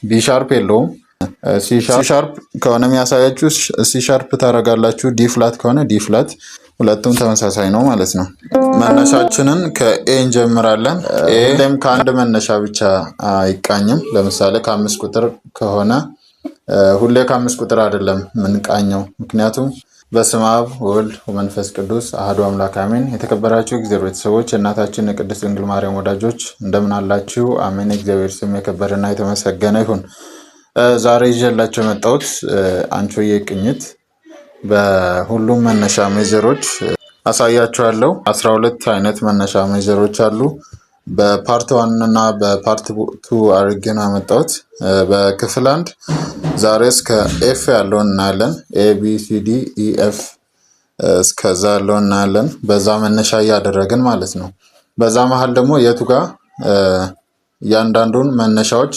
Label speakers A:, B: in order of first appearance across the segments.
A: B sharp የለውም። C sharp ከሆነ የሚያሳያችሁ C sharp ታደርጋላችሁ። D flat ከሆነ D flat፣ ሁለቱም ተመሳሳይ ነው ማለት ነው። መነሻችንን ከ A እንጀምራለን። A ሁሌም ከአንድ መነሻ ብቻ አይቃኝም። ለምሳሌ ከአምስት ቁጥር ከሆነ ሁሌ ከአምስት ቁጥር አይደለም ምንቃኘው። ምክንያቱም በስመ አብ ወወልድ ወመንፈስ ቅዱስ አሐዱ አምላክ አሜን። የተከበራችሁ እግዚአብሔር ቤተሰቦች፣ የእናታችን የቅድስት ድንግል ማርያም ወዳጆች፣ እንደምን አላችሁ? አሜን። የእግዚአብሔር ስም የከበረና የተመሰገነ ይሁን። ዛሬ ይዤላችሁ የመጣሁት አንቺሆዬ ቅኝት በሁሉም መነሻ major ኦች አሳያችኋለሁ። 12 አይነት መነሻ major ኦች አሉ። በ part one እና በ part two አድርጌ ነው ያመጣሁት። በክፍል አንድ ዛሬ እስከ F ያለውን እናያለን። A B C D E F እስከዛ ያለውን እናያለን። በዛ መነሻ እያደረግን ማለት ነው። በዛ መሀል ደግሞ የቱ ጋር እያንዳንዱን መነሻዎች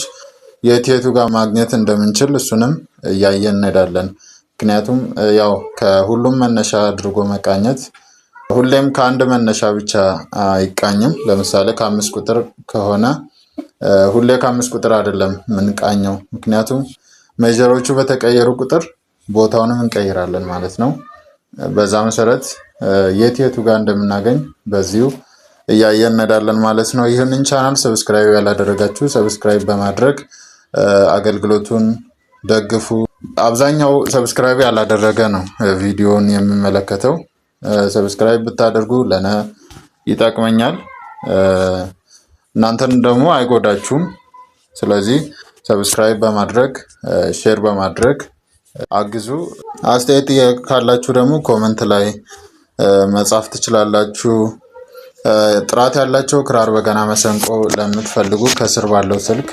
A: የት የቱ ጋር ማግኘት እንደምንችል እሱንም እያየን እንሄዳለን። ምክንያቱም ያው ከሁሉም መነሻ አድርጎ መቃኘት ሁሌም ከአንድ መነሻ ብቻ አይቃኝም። ለምሳሌ ከአምስት ቁጥር ከሆነ ሁሌ ከአምስት ቁጥር አይደለም ምንቃኘው። ምክንያቱም major ኦቹ በተቀየሩ ቁጥር ቦታውንም እንቀይራለን ማለት ነው። በዛ መሰረት የት የቱ ጋር እንደምናገኝ በዚሁ እያየን እንሄዳለን ማለት ነው። ይህንን channel subscribe ያላደረጋችሁ subscribe በማድረግ አገልግሎቱን ደግፉ። አብዛኛው subscribe ያላደረገ ነው ቪዲዮን የሚመለከተው። Subscribe ብታደርጉ ለእኔ ይጠቅመኛል፣ እናንተን ደግሞ አይጎዳችሁም። ስለዚህ subscribe በማድረግ፣ share በማድረግ አግዙ። አስተያየት ካላችሁ ደግሞ comment ላይ መጻፍ ትችላላችሁ። ጥራት ያላቸው ክራር፣ በገና፣ መሰንቆ ለምትፈልጉ ከስር ባለው ስልክ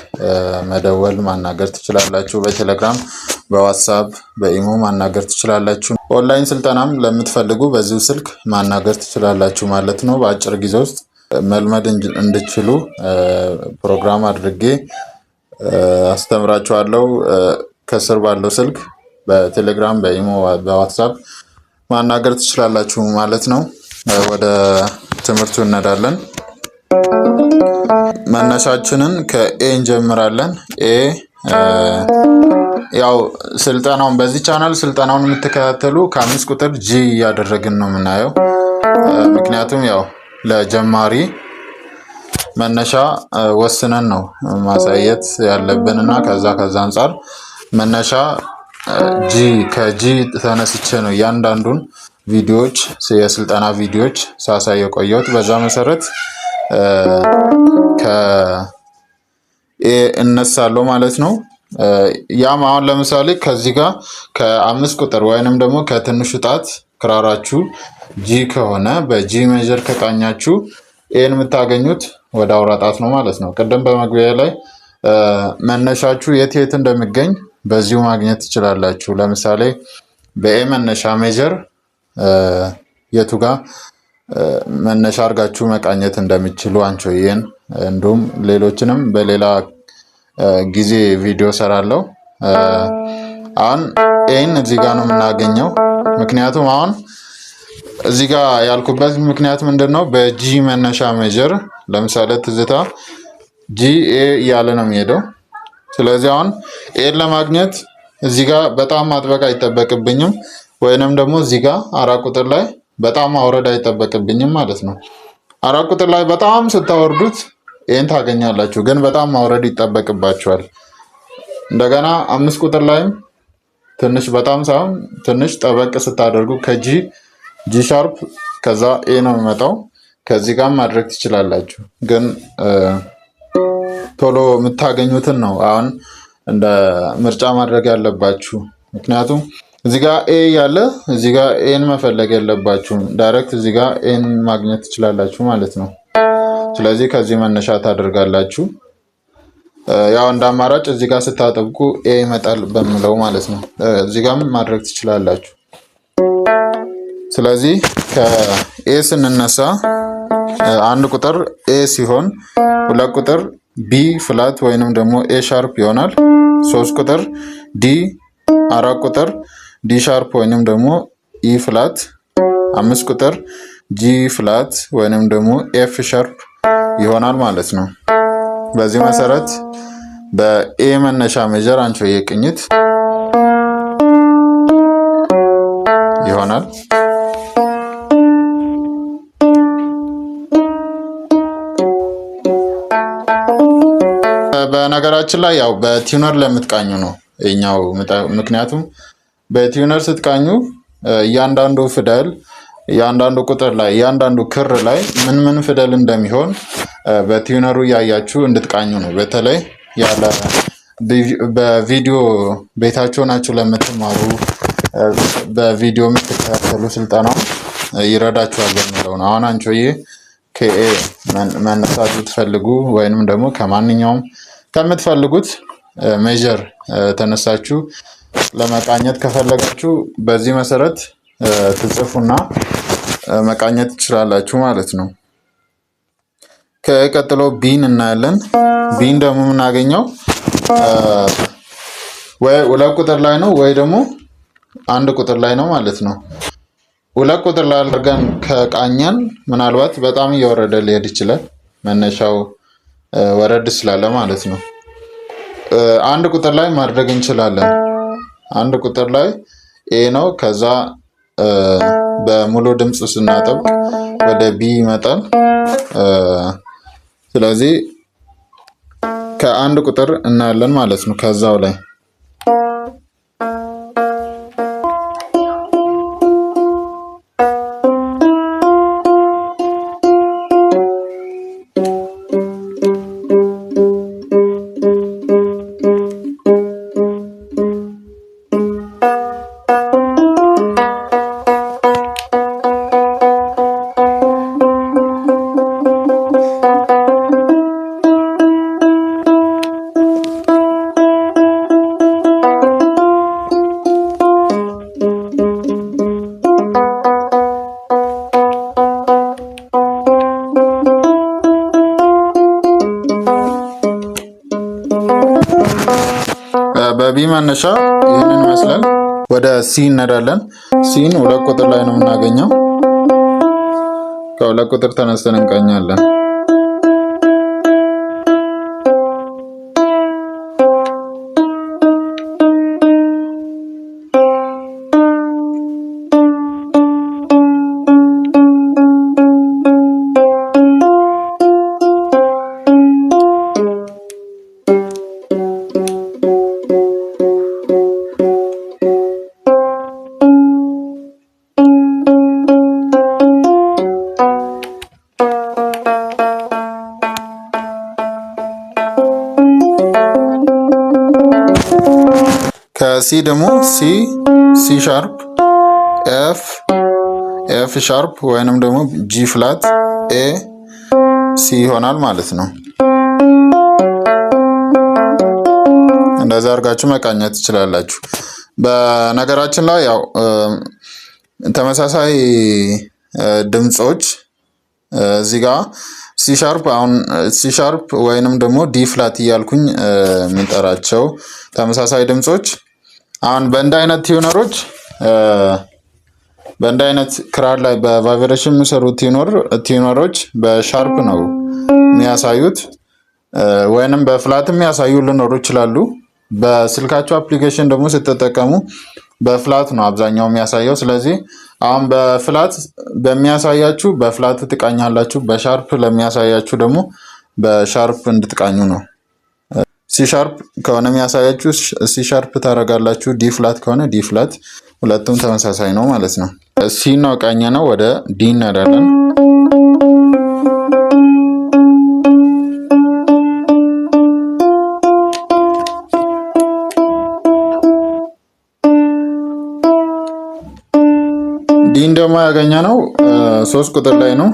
A: መደወል ማናገር ትችላላችሁ። በቴሌግራም፣ በዋትሳፕ፣ በኢሞ ማናገር ትችላላችሁ። ኦንላይን ስልጠናም ለምትፈልጉ በዚሁ ስልክ ማናገር ትችላላችሁ ማለት ነው። በአጭር ጊዜ ውስጥ መልመድ እንድችሉ ፕሮግራም አድርጌ አስተምራችኋለሁ። ከስር ባለው ስልክ በቴሌግራም፣ በኢሞ፣ በዋትሳፕ ማናገር ትችላላችሁ ማለት ነው። ወደ ትምህርቱ እንሄዳለን። መነሻችንን ከ A እንጀምራለን። A ያው ስልጠናውን በዚህ ቻናል ስልጠናውን የምትከታተሉ ከአምስት ቁጥር G እያደረግን ነው የምናየው። ምክንያቱም ያው ለጀማሪ መነሻ ወስነን ነው ማሳየት ያለብን እና ከዛ አንጻር መነሻ G፣ ከ G ተነስቼ ነው እያንዳንዱን ቪዲዮዎች፣ የስልጠና ቪዲዮዎች ሳሳይ የቆየሁት። በዛ መሰረት ከ A እነሳለሁ ማለት ነው። ያም አሁን ለምሳሌ ከዚህ ጋር ከአምስት ቁጥር ወይንም ደግሞ ከትንሹ ጣት ክራራችሁ G ከሆነ በ G major ከቃኛችሁ A ን የምታገኙት ወደ አውራ ጣት ነው ማለት ነው። ቅድም በመግቢያ ላይ መነሻችሁ የት የት እንደሚገኝ በዚሁ ማግኘት ትችላላችሁ። ለምሳሌ በ A መነሻ major የቱ ጋር መነሻ አድርጋችሁ መቃኘት እንደሚችሉ አንቺሆዬን እንዲሁም ሌሎችንም በሌላ ጊዜ ቪዲዮ ሰራለሁ። አሁን A ን እዚህ ጋር ነው የምናገኘው። ምክንያቱም አሁን እዚህ ጋር ያልኩበት ምክንያት ምንድን ነው? በ G መነሻ major ለምሳሌ ትዝታ G A እያለ ነው የሚሄደው። ስለዚህ አሁን A ን ለማግኘት እዚህ ጋር በጣም ማጥበቅ አይጠበቅብኝም፣ ወይንም ደግሞ እዚህ ጋር አራት ቁጥር ላይ በጣም ማውረድ አይጠበቅብኝም ማለት ነው። አራት ቁጥር ላይ በጣም ስታወርዱት A ን ታገኛላችሁ፣ ግን በጣም ማውረድ ይጠበቅባችኋል። እንደገና አምስት ቁጥር ላይም ትንሽ፣ በጣም ሳይሆን ትንሽ ጠበቅ ስታደርጉ ከ G፣ G sharp ከዛ A ነው የሚመጣው። ከዚህ ጋር ማድረግ ትችላላችሁ፣ ግን ቶሎ የምታገኙትን ነው አሁን እንደ ምርጫ ማድረግ ያለባችሁ። ምክንያቱም እዚህ ጋር A ያለ እዚህ ጋር A ን መፈለግ የለባችሁም። Direct እዚህ ጋር A ን ማግኘት ትችላላችሁ ማለት ነው። ስለዚህ ከዚህ መነሻ ታደርጋላችሁ። ያው እንደ አማራጭ እዚህ ጋር ስታጠብቁ A ይመጣል በሚለው ማለት ነው። እዚህ ጋርም ማድረግ ትችላላችሁ። ስለዚህ ከ A ስንነሳ አንድ ቁጥር A ሲሆን ሁለት ቁጥር B flat ወይንም ደግሞ A sharp ይሆናል። ሶስት ቁጥር D፣ አራት ቁጥር D sharp ወይንም ደግሞ E flat፣ አምስት ቁጥር G flat ወይንም ደግሞ F sharp ይሆናል ማለት ነው። በዚህ መሰረት በ A መነሻ major አንቺሆዬ ቅኝት ይሆናል። በነገራችን ላይ ያው በ tuner ለምትቃኙ ነው ይኸኛው፣ ምክንያቱም በ tuner ስትቃኙ እያንዳንዱ ፊደል፣ እያንዳንዱ ቁጥር ላይ፣ እያንዳንዱ ክር ላይ ምን ምን ፊደል እንደሚሆን በ tuner ኡ እያያችሁ እንድትቃኙ ነው። በተለይ ያለ በቪዲዮ ቤታችሁ ሆናችሁ ለምትማሩ፣ በቪዲዮ የምትከታተሉ ስልጠናው ይረዳችኋል በሚለው ነው። አሁን አንቺሆዬ ከ A መነሳት ብትፈልጉ ወይንም ደግሞ ከማንኛውም ከምትፈልጉት major ተነሳችሁ ለመቃኘት ከፈለጋችሁ በዚህ መሰረት ትጽፉና መቃኘት ትችላላችሁ ማለት ነው። ከቀጥሎ B ን እናያለን። B ን ደግሞ የምናገኘው ወይ 2 ቁጥር ላይ ነው ወይ ደግሞ 1 ቁጥር ላይ ነው ማለት ነው። 2 ቁጥር ላይ አድርገን ከቃኘን ምናልባት በጣም እየወረደ ሊሄድ ይችላል። መነሻው ወረድ ስላለ ማለት ነው። 1 ቁጥር ላይ ማድረግ እንችላለን። 1 ቁጥር ላይ A ነው። ከዛ በሙሉ ድምፅ ስናጠብቅ ወደ B ይመጣል። ስለዚህ ከ1 ቁጥር እናያለን ማለት ነው። ከዛው ላይ በ B መነሻ ይህንን ይመስላል። ወደ C እንሄዳለን። C ን 2 ቁጥር ላይ ነው የምናገኘው። ከ2 ቁጥር ተነስተን እንቃኛለን። ከ C ደግሞ C፣ C sharp፣ F፣ F sharp ወይንም ደግሞ G flat፣ A፣ C ይሆናል ማለት ነው። እንደዛ አድርጋችሁ መቃኘት ትችላላችሁ። በነገራችን ላይ ያው ተመሳሳይ ድምጾች እዚህ ጋር C sharp፣ አሁን C sharp ወይንም ደግሞ D flat እያልኩኝ የምንጠራቸው ተመሳሳይ ድምጾች አሁን በእንደ አይነት ክራር ላይ በ vibration የሚሰሩ tuner ኦች በ sharp ነው የሚያሳዩት፣ ወይንም በ flat የሚያሳዩ ሊኖሩ ይችላሉ። በስልካቸው application ደግሞ ስትጠቀሙ በ flat ነው አብዛኛው የሚያሳየው። ስለዚህ አሁን በ flat በሚያሳያችሁ በ flat ትቃኛላችሁ፣ በ sharp ለሚያሳያችሁ ደግሞ በ sharp እንድትቃኙ ነው። C sharp ከሆነ የሚያሳያችሁ C sharp ታደርጋላችሁ። D flat ከሆነ D flat፣ ሁለቱም ተመሳሳይ ነው ማለት ነው። C ነው ቃኘነው፣ ወደ D እንሄዳለን። D ን ደግሞ ያገኘነው 3 ቁጥር ላይ ነው።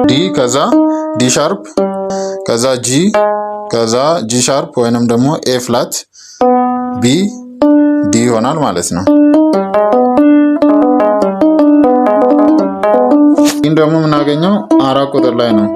A: D፣ ከዛ D sharp፣ ከዛ G፣ ከዛ G sharp ወይንም ደግሞ A flat፣ B፣ D ይሆናል ማለት ነው። ይህን ደግሞ የምናገኘው 4 ቁጥር ላይ ነው።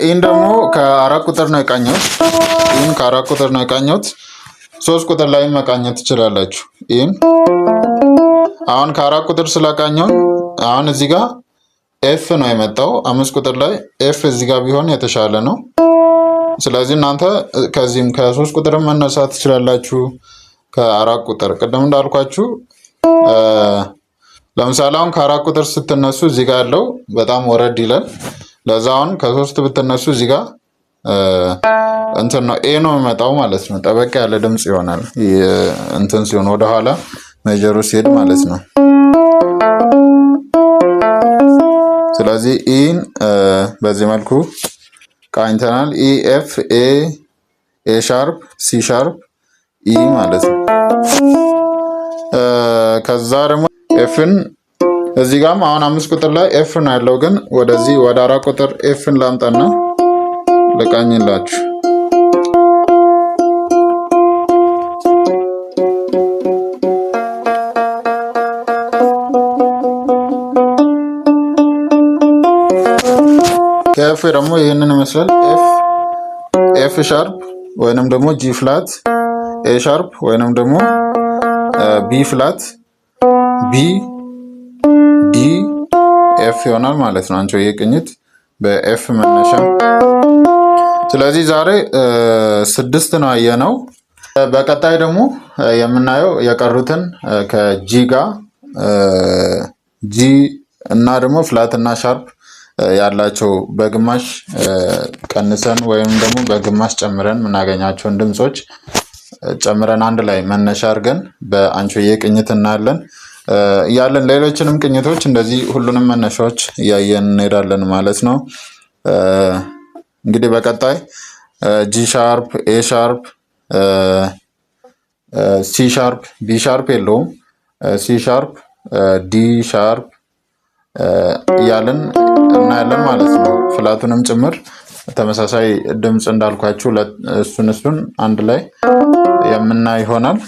A: E ን ደግሞ ከ4 ቁጥር ነው የቃኘሁት። E ን ከ4 ቁጥር ነው የቃኘሁት። 3 ቁጥር ላይ መቃኘት ትችላላችሁ። E ን አሁን ከ4 ቁጥር ስለቃኘውን አሁን እዚህ ጋር F ነው የመጣው። 5 ቁጥር ላይ F እዚህ ጋር ቢሆን የተሻለ ነው። ስለዚህ እናንተ ከዚህም ከ3 ቁጥርም መነሳት ትችላላችሁ። ከ4 ቁጥር ቅድም እንዳልኳችሁ ለምሳሌ አሁን ከ4 ቁጥር ስትነሱ እዚህ ጋር ያለው በጣም ወረድ ይላል። ለዛ አሁን ከ3 ብትነሱ እዚህ ጋር እንትን ነው A ነው የሚመጣው ማለት ነው። ጠበቅ ያለ ድምፅ ይሆናል እንትን ሲሆን ወደኋላ major ኡ ሲሄድ ማለት ነው። ስለዚህ E ን በዚህ መልኩ ቃኝተናል። E፣ F፣ A፣ A sharp፣ C sharp፣ E ማለት ነው። ከዛ ደግሞ F ን እዚህ ጋም አሁን 5 ቁጥር ላይ F ነው ያለው፣ ግን ወደዚህ ወደ 4 ቁጥር F ን ላምጣና ልቃኝላችሁ። ከ F ደግሞ ይህንን ይመስላል። F፣ F sharp ወይንም ደግሞ G flat፣ A sharp ወይንም ደግሞ B flat፣ B፣ D፣ F ይሆናል ማለት ነው። አንቺ ቅኝት በ F መነሻ። ስለዚህ ዛሬ ስድስት ነው ያየነው። በቀጣይ ደግሞ የምናየው የቀሩትን ከ G ጋር G እና ደግሞ flat እና sharp ያላቸው በግማሽ ቀንሰን ወይም ደግሞ በግማሽ ጨምረን የምናገኛቸውን ድምፆች ጨምረን አንድ ላይ መነሻ አድርገን በአንቺሆዬ ቅኝት እናያለን እያለን ሌሎችንም ቅኝቶች እንደዚህ ሁሉንም መነሻዎች እያየን እንሄዳለን ማለት ነው። እንግዲህ በቀጣይ G sharp፣ A sharp፣ C sharp፣ B sharp የለውም፣ C sharp፣ D sharp እያልን እናያለን ማለት ነው። Flat ኡንም ጭምር ተመሳሳይ ድምፅ እንዳልኳችሁ እሱን እሱን አንድ ላይ የምናይ ይሆናል።